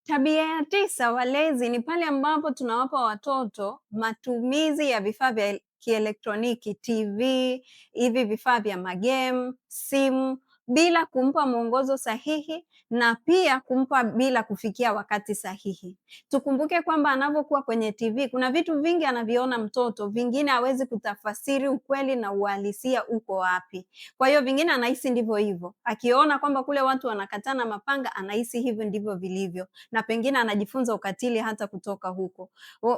Tabia ya tisa, walezi, ni pale ambapo tunawapa watoto matumizi ya vifaa vya kielektroniki, TV, hivi vifaa vya magame, simu bila kumpa mwongozo sahihi na pia kumpa bila kufikia wakati sahihi. Tukumbuke kwamba anavyokuwa kwenye TV kuna vitu vingi anaviona mtoto, vingine hawezi kutafasiri ukweli na uhalisia uko wapi. Kwa hiyo vingine anahisi ndivyo hivyo, akiona kwamba kule watu wanakatana mapanga anahisi hivyo ndivyo vilivyo, na pengine anajifunza ukatili hata kutoka huko.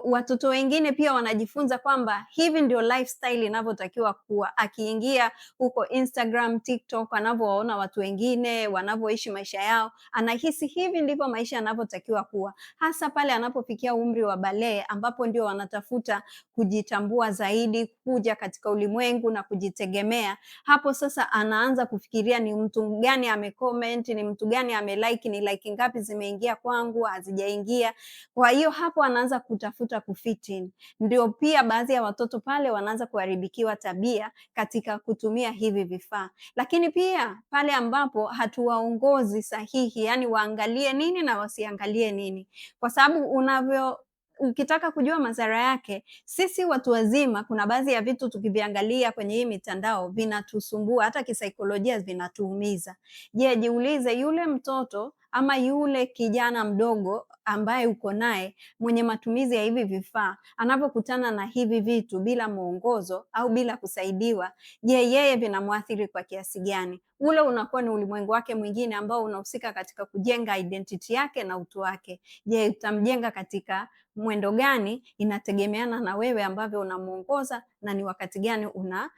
Watoto wengine pia wanajifunza kwamba hivi ndio lifestyle inavyotakiwa kuwa. Akiingia huko Instagram, TikTok, anavyowaona watu wengine wanavyoishi maisha yao, anahisi hivi ndivyo maisha yanavyotakiwa kuwa, hasa pale anapofikia umri wa balehe, ambapo ndio wanatafuta kujitambua zaidi, kuja katika ulimwengu na kujitegemea. Hapo sasa anaanza kufikiria ni mtu gani amecomment, ni mtu gani amelike, ni like ngapi zimeingia kwangu, hazijaingia. Kwa hiyo hapo anaanza kutafuta kufit in. Ndio pia baadhi ya watoto pale wanaanza kuharibikiwa tabia katika kutumia hivi vifaa. Lakini pia pale ambapo hatuwaongozi sahihi, yani waangalie nini na wasiangalie nini, kwa sababu unavyo ukitaka kujua madhara yake, sisi watu wazima, kuna baadhi ya vitu tukiviangalia kwenye hii mitandao vinatusumbua, hata kisaikolojia vinatuumiza. Je, jiulize yule mtoto ama yule kijana mdogo ambaye uko naye mwenye matumizi ya hivi vifaa, anapokutana na hivi vitu bila mwongozo au bila kusaidiwa, je, yeye vinamwathiri kwa kiasi gani? Ule unakuwa ni ulimwengu wake mwingine ambao unahusika katika kujenga identity yake na utu wake. Je, utamjenga katika mwendo gani? Inategemeana na wewe ambavyo unamuongoza na ni wakati gani una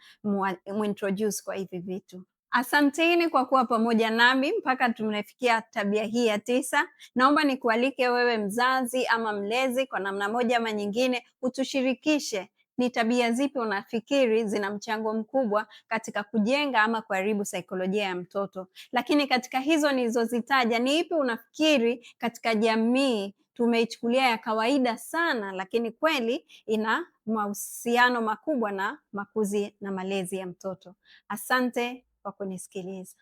muintroduce kwa hivi vitu. Asanteni kwa kuwa pamoja nami mpaka tumefikia tabia hii ya tisa. Naomba nikualike wewe mzazi ama mlezi, kwa namna moja ama nyingine, utushirikishe ni tabia zipi unafikiri zina mchango mkubwa katika kujenga ama kuharibu saikolojia ya mtoto. Lakini katika hizo nilizozitaja, ni ipi unafikiri katika jamii tumeichukulia ya kawaida sana, lakini kweli ina mahusiano makubwa na makuzi na malezi ya mtoto? Asante kwa kunisikiliza.